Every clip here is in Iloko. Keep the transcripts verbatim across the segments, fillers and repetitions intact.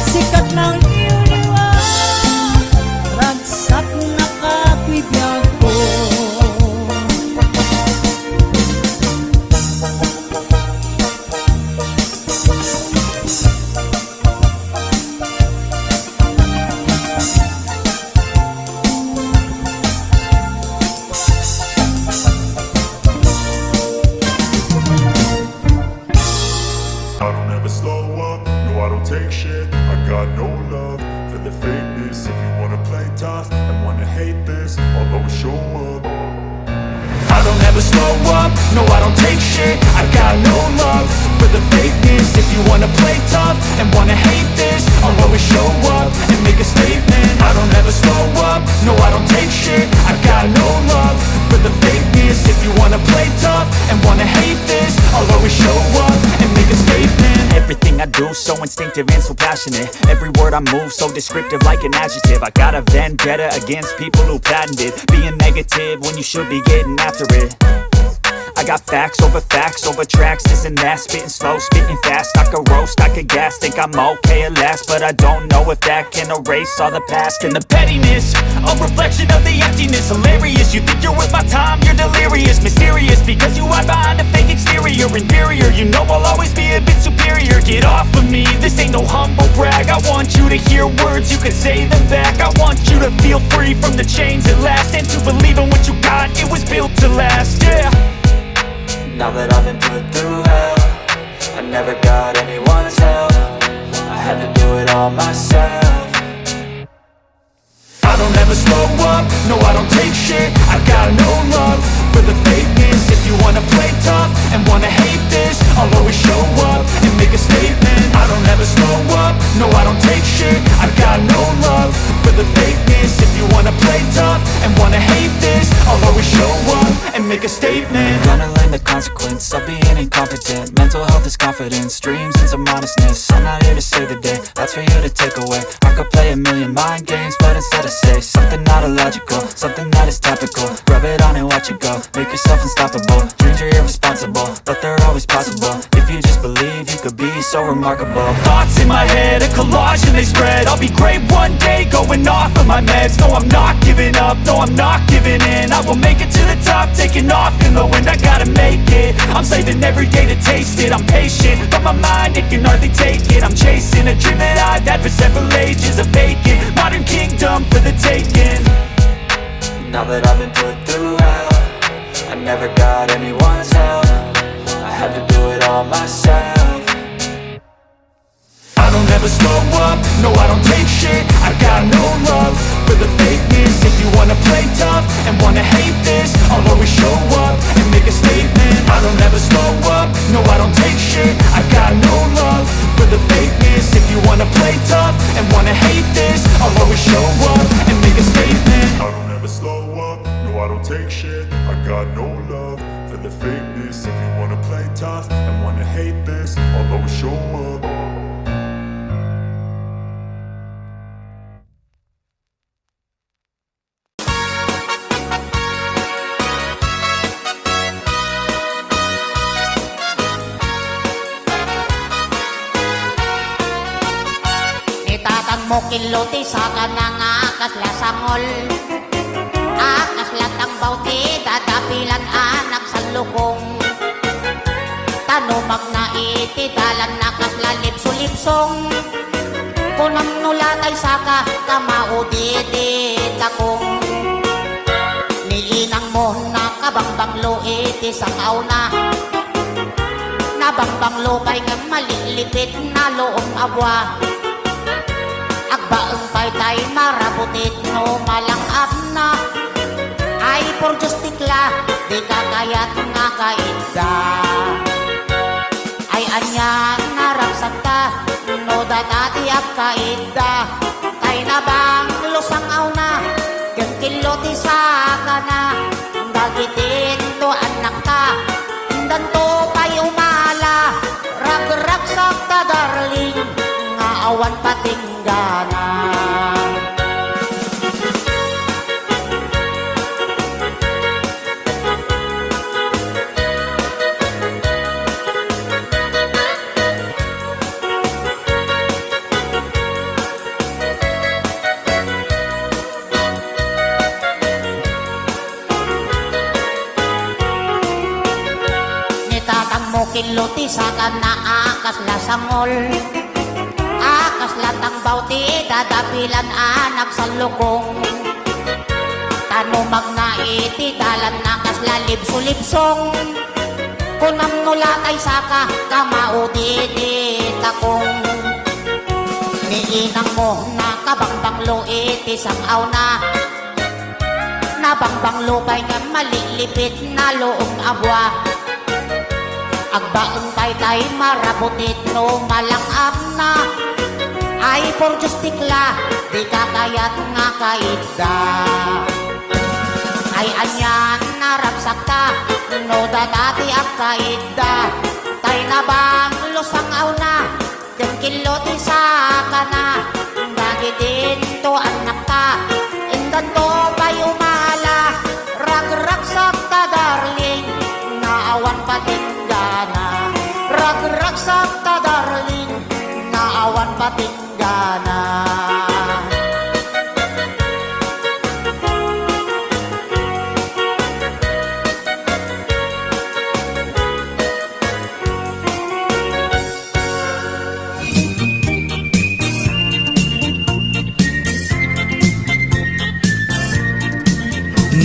Sikat na liwliwa, ragsaknaka ti biagko. I don't ever slow up, no, I don't take shit. I got no love for the fakeness. If you wanna play tough and wanna hate this, I'll always show up. I don't ever slow up, no, I don't take shit. I got no love for the fakeness. If you wanna play tough and wanna hate this, I'll always show up and make a statement. I don't ever slow up, no, I don't take shit. I got no love for the fakeness. If you wanna play tough and wanna hate this, I'll always show up and make a statement. Everything I do so instinctive and so passionate. Every word I move so descriptive like an adjective. I got a vendetta against people who patented being negative when you should be getting after it. I got facts over facts over tracks, this and that. Spitting slow, spitting fast. I could roast, I could gas. Think I'm okay at last, but I don't know if that can erase all the past. And the pettiness, a reflection of the emptiness. Hilarious, you think you're worth my time, you're delirious. Mysterious, because you hide behind a fake exterior. Inferior, you know I'll always be a bit superior. Get off of me, this ain't no humble brag. I want you to hear words, you can say them back. I want you to feel free from the chains at last, and to believe in what you got, it was built to last, yeah. Now that I've been put through hell, I never got anyone's help. I had to do it all myself. I don't ever slow up, no, I don't take shit. I got no love for the fakeness. If you wanna play tough and wanna hate this, I'll always show up and make a statement. I don't ever slow up, no, I don't take shit. I got no love for the fakeness. If you wanna play tough and wanna hate this, I'll always show up and make a statement. Gonna learn the consequence of being incompetent. Mental health is confidence, dreams and some honestness. I'm not here to save the day, that's for you to take away. I could play a million mind games, but instead I say something not illogical, something that is topical. Rub it on and watch it go. Make yourself unstoppable. Dreams are irresponsible, but they're always possible. If you just believe, you could be so remarkable. Thoughts in my head, a collage and they spread. I'll be great one day, going off of my meds. No, I'm not giving up, no, I'm not giving in. I will make it to the top, taking off in the wind. I gotta make it. I'm saving every day to taste it. I'm patient, but my mind, it can hardly take it. I'm chasing a dream that I've had for several ages. A vacant modern kingdom for the taking. Now that I've been put through hell, I never got anyone's help. I had to do it all myself. I don't ever slow up, no, I don't take shit. I got no love for the fakeness. If you wanna play tough and wanna hate this, I'll always show up and make a statement. I don't ever slow up, no, I don't take shit. I got no love for the fakeness. If you wanna play tough and wanna hate this, I'll always show up and make a statement. I don't ever slow up, no, I don't take shit. I got no love for the fakeness. If you wanna play tough and wanna hate this, I'll always show up. Ni tatangmo killo ti sakana nga kasla sangol. A kasla tangbaw ti dadapilan a nagsallukong. Ta no magna iti dalanna kasla lipsulipsong. Kunam no latay saka ta maudi ti takong. Ni inangmo nakabangbanglo iti sangawna. Nabangbanglo pay ngem malilipit na loom a bua. Agbaeng pay tay marabutit no malang-apna. Ay, por Dios, tikla, dika kayat nga kaidda. Ay, ania nga ragsakta no data ti agkaidda. Tay nabanglo sangawna, ken killo ti sakana. Dagiti ito annakta, danto pay umala. Ragragsakta, darling, nga awan patinggana. Ti sakana a kasla sangol, a kasla tangbaw ti dadapilan a nagsallukong. Ta no magna iti dalanna kasla libso-libsong, kunam no latay saka kamaudi ti takong. Ni inangmo nakabangbanglo iti sang-awna, nabangbanglo pay nga malilipit na luom a bua. Agbaeng pay tay marabutit no malang-amna. Ay, por Dios, tikla, dika kayat nga kaidda. Ay, anian naragsak ta no data ti agkaidda. Tay nabanglo sang-awna, ken killo ti sakana, dagiti into annakta, indanto pay umala, ragragsak ta darling, nga awan patinggana, ragragsak ta darling, nga awan patinggana.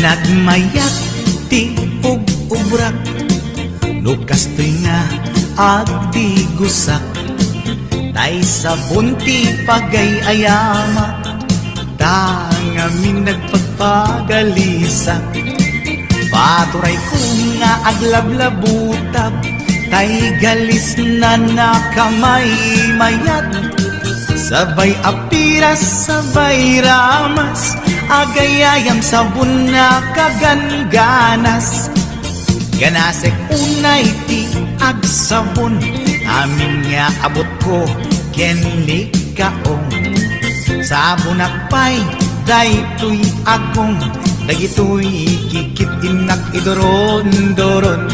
Nagmayat ti ub-ubrak, no kastoy nga agdigosak, tay sabon ti pagay-ayamak, ta ngamin nagpagpagalisak. Paturayko nga aglablabutab, tay galisna nakamaymayat. Sabay apiras, sabay ramas, agayayam sabon a kagangganas. Ganasek unay ti agsabon, amin nga abutko ken likaong. Sabonak pay daytoy agong, dagitoy kikit-innak iduron-duron.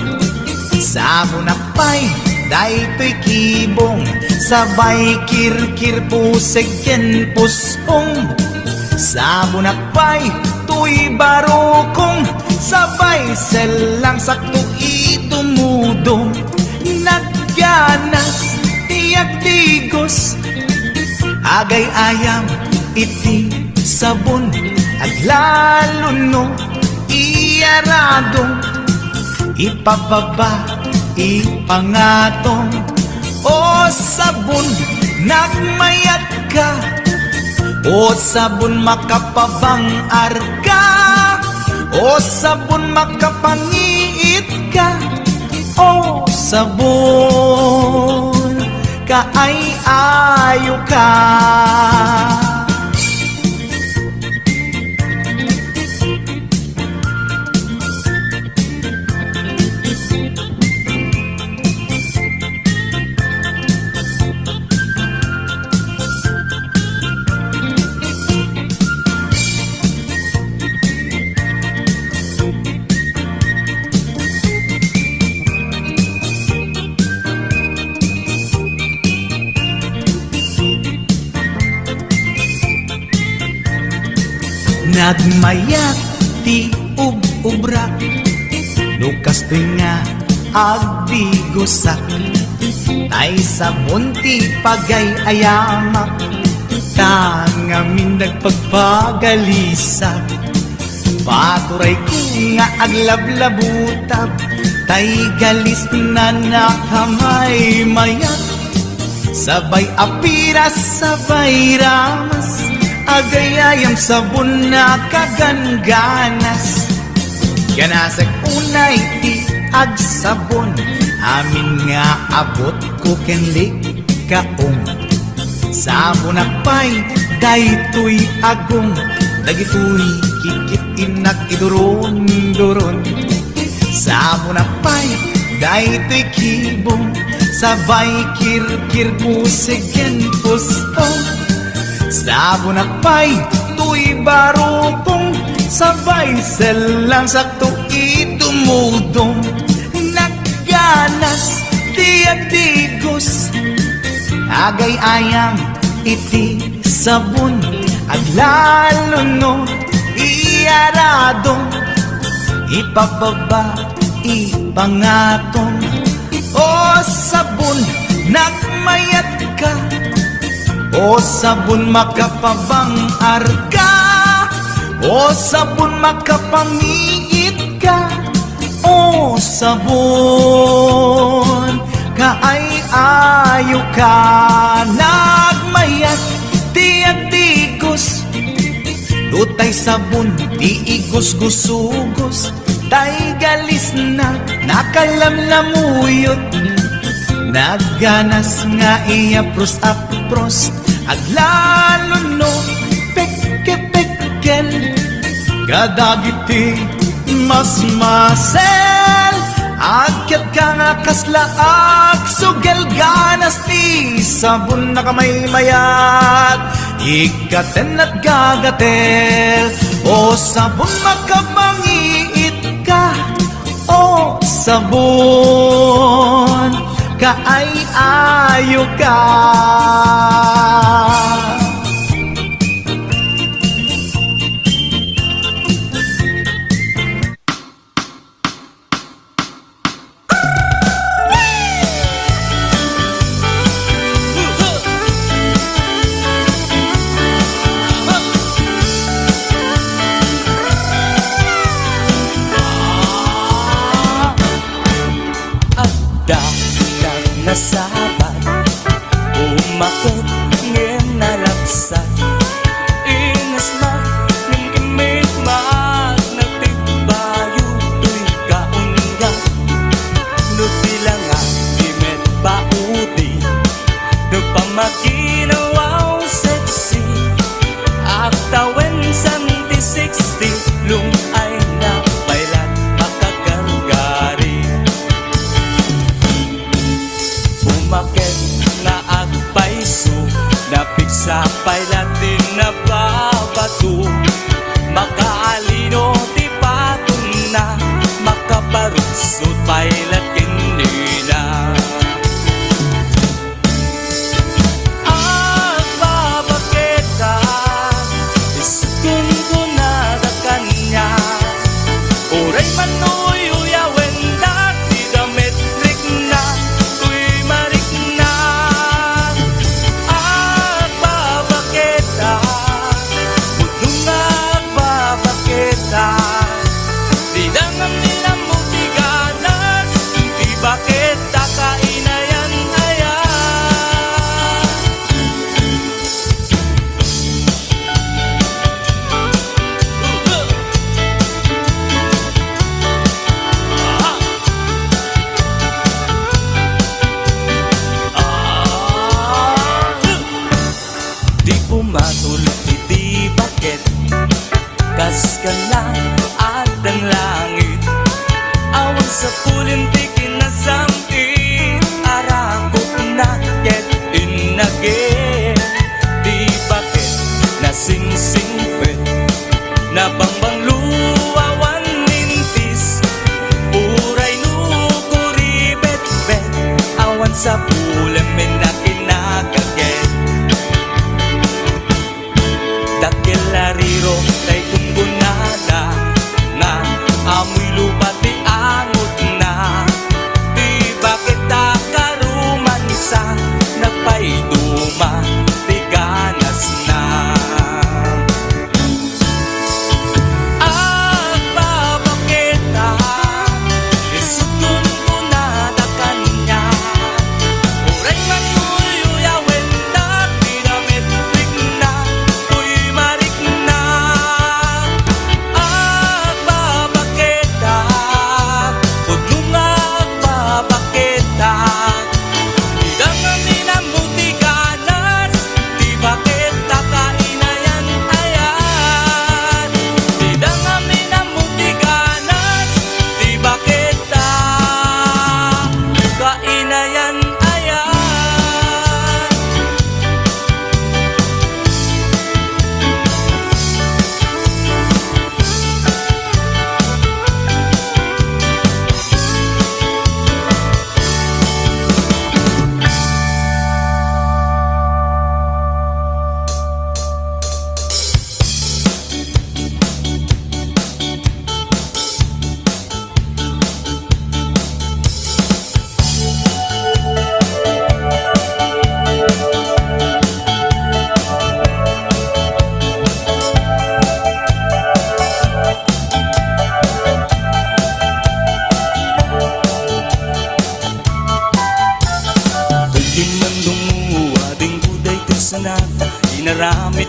Sabonak pay daytoy kibong, sabay kirkir, puseg ken pusong. Sabonak pay toy barukong, sabay sellang sakto idumudong. Nagganas ti agdigos, agay-ayam iti sabon, aglalo no iyaradong, ipababa, ipangatong. O sabon, nagmayat ka. O sabon, makapabang-ar ka. O sabon, makapangiit ka. O sabon, kaay-ayo ka. Nagmayat ti ub-ubrak, no kastoy nga agdigosak, tay sabon ti pagay-ayamak, ta ngamin nagpagpagalisak. Paturayko nga aglablabutab, tay galisna nakamaymayat. Sabay apiras, sabay ramas, agayayam sabon a kagangganas. Ganasek unay ti agsabon, amin nga abutko ken likaong. Sabonak pay daytoy agong, dagitoy kikit-innak iduron-duron. Sabonak pay daytoy kibong, sabay kirkir, puseg ken pusong. Sabonak pay toy barukong, sabay sellang sakto idumudong. Nagganas ti agdigos, agay-ayam iti sabon, aglalo no iyaradong, ipababa, ipangatong. O sabon, nagmayatka. O sabon, makapabang-arka. O sabon, makapangiitka. O sabon, kaay-ayoka. Nagmayat ti agtigos. Nutay sabon ti igusgusugos, tay galisna nakalamlamuyot. Nagganas nga iyapros-apros, aglalo no pekke-pekkel. Kadagiti masmasel, agyatka nga kasla agsugel, ganas ti sabon nakamaymayat. Ikkaten at gagatel, o sabon, makapangiitka. O sabon, kaay-ayoka. Adda nasabat, umakot ngem nalabsat. Inasmak ngem kimmikmak, nagtibayo toy kaunyak. No di la nga gimet baudi, no pamaginawaw sexy, agtawen santi sixty, lung-ay na paylat makagargari. Umaket nga agpayso, napigsa pay latin na babato. Makaalino ti patonna, makaparugsot pay latin nina. Agbabaketa, isu kunkunada kaniak. Uray man uyuyawen dagiti dametrikna, toy marikna. Agbabaketa, pudno nga agbabaketa. Dida ngem ni nammo ti ganas, ti baketa kainayan-ayan. Di umatol iti baket, kas kanlaadan langit. Awan sapulen ti kinasam-it, arakupna ket innagek. Ti baket nasingsingpet, nabangbanglo awan nintis. Uray no kuribetbet, awan sapulen met a kinagaget. Dakkel a riro tay gunggonada, nga amoy lupa ti angotna. Ti baket a karumansa, nagpaiduma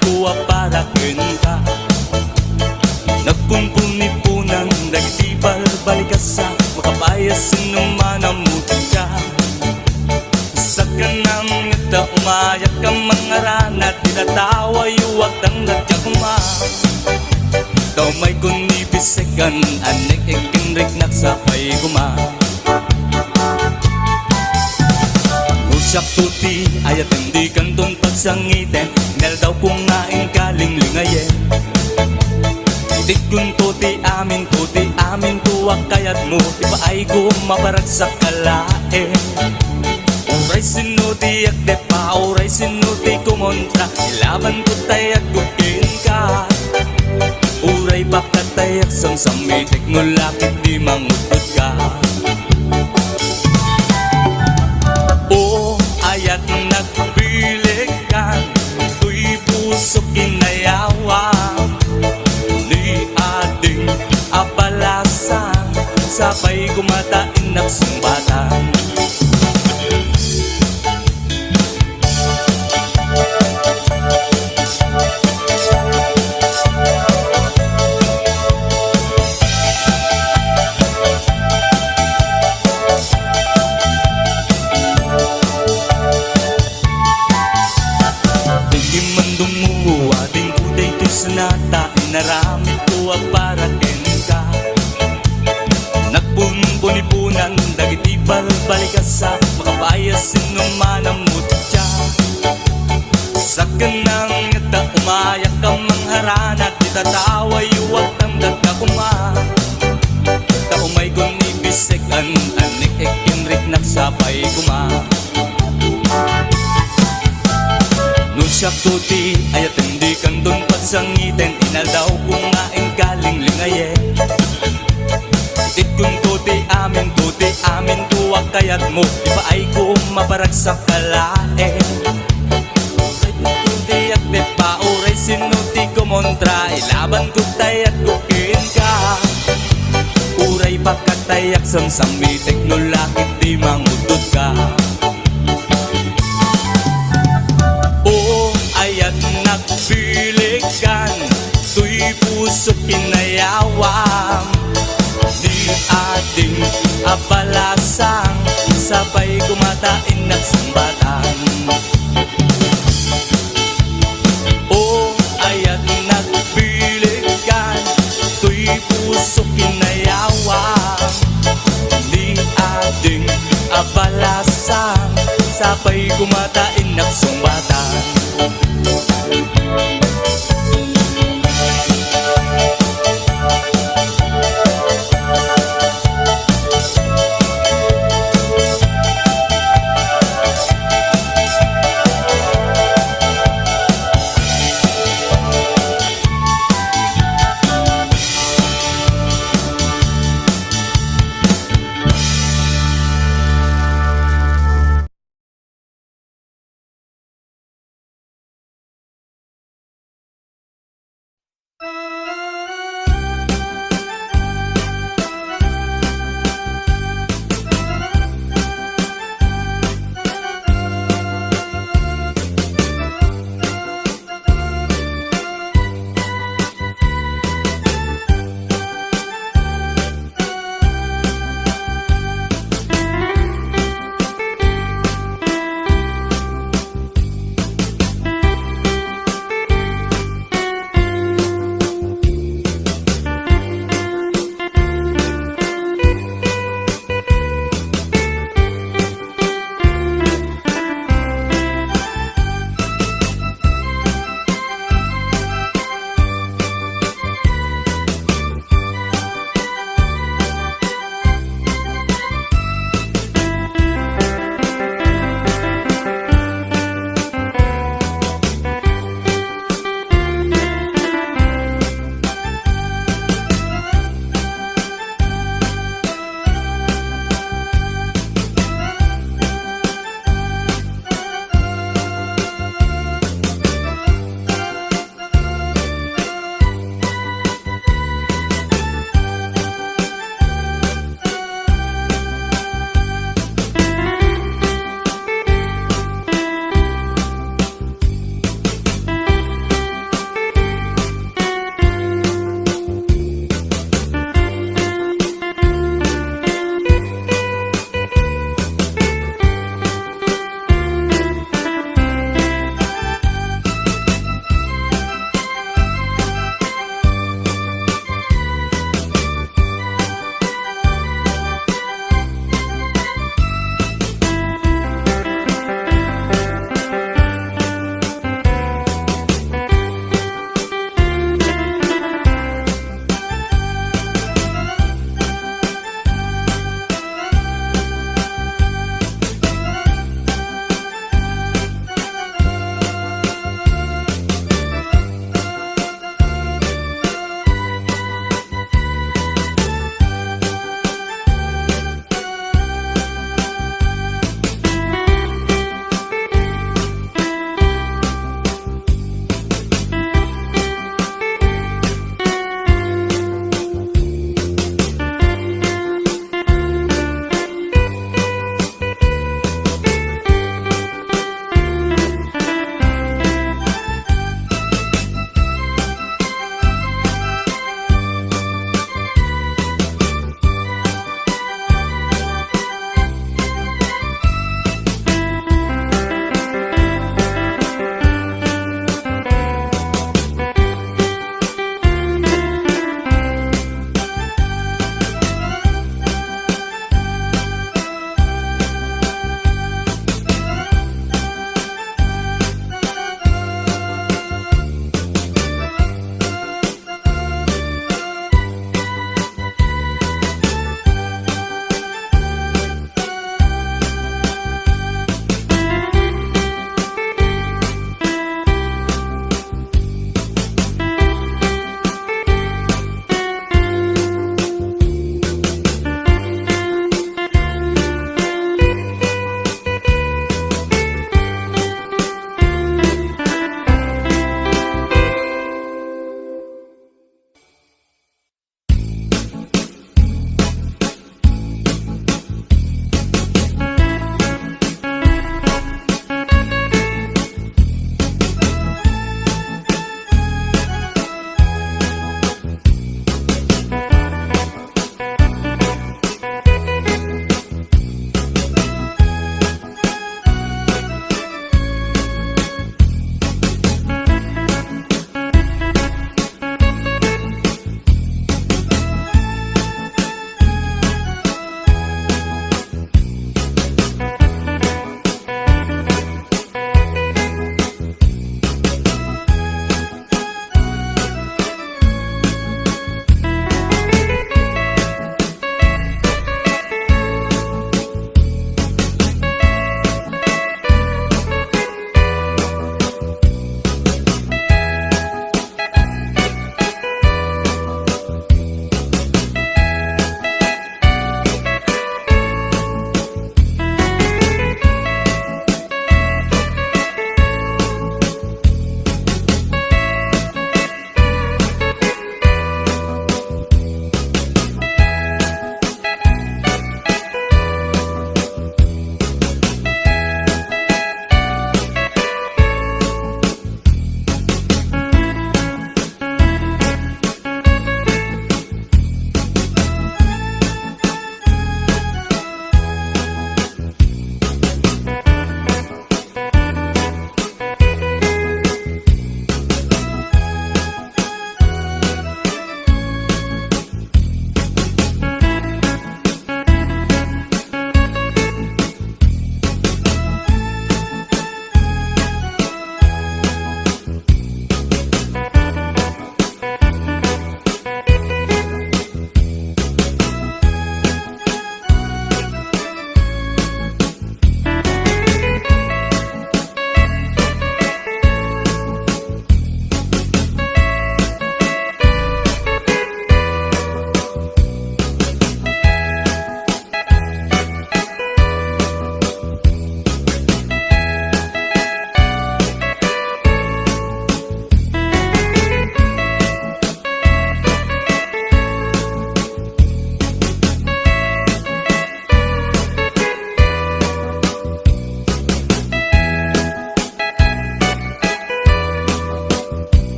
Ko a para kenka. Nagpunpunipunan dagiti balbalikasa, makabayas sinno man a mutia. Sakkanam ngata umayak a mangarana, ti tatawayo agtangdat ya koma. Ta umaykon ni bisekan, annek ikkinriknak sapay koma. No siakto ti ayaten, dikanton pagsangiten, inaldawko nga inkalinglingayen. Itedkonto ti aminto, ti aminto a kayatmo, ipaayko maparagsak ka laeng. Uray sinno ti agdeppa, uray sinno ti kumontra, ilabanko tay agkukkenka. Uray bakkat tay agsamsamitek no lakit ti mangudkodka. O ayat, nagbilegkan, toy pusok kinayawam, ni ading a balasang, sapay koma ta innak sungbatan. Dagiti mandungngo, adingko daytoy sanata, inaramidko a para kenka. Nagpunpuniponan dagiti balbalikasa, makabayas sinno man a mutia. Sakkanam ngata umayak a mangharana, ti tatawayo agtangdat ka koma. Ta umaykon ni bisekan, annek ikkinriknak sapay koma. No siakto ti ayaten, dikanton pagsangiten, inaldawko nga inkalinglingayen. Itedkonto ti aminto, ti aminto a kayatmo, ipaayko maparagsak ka laeng. Itedkonto ti agdeppa, uray sinno ti kumontra, ilabanko tay agkukkenka. Uray bakkat tay agsamsamitek no lakit ti mangudkodka. O ayat, nagbilegkan, toy pusok kinayawam, ni ading a balasang, sapay koma ta innak sungbatan. O ayat, nagbilegkan, toy pusok kinayawam, ni ading a balasang, sapay koma ta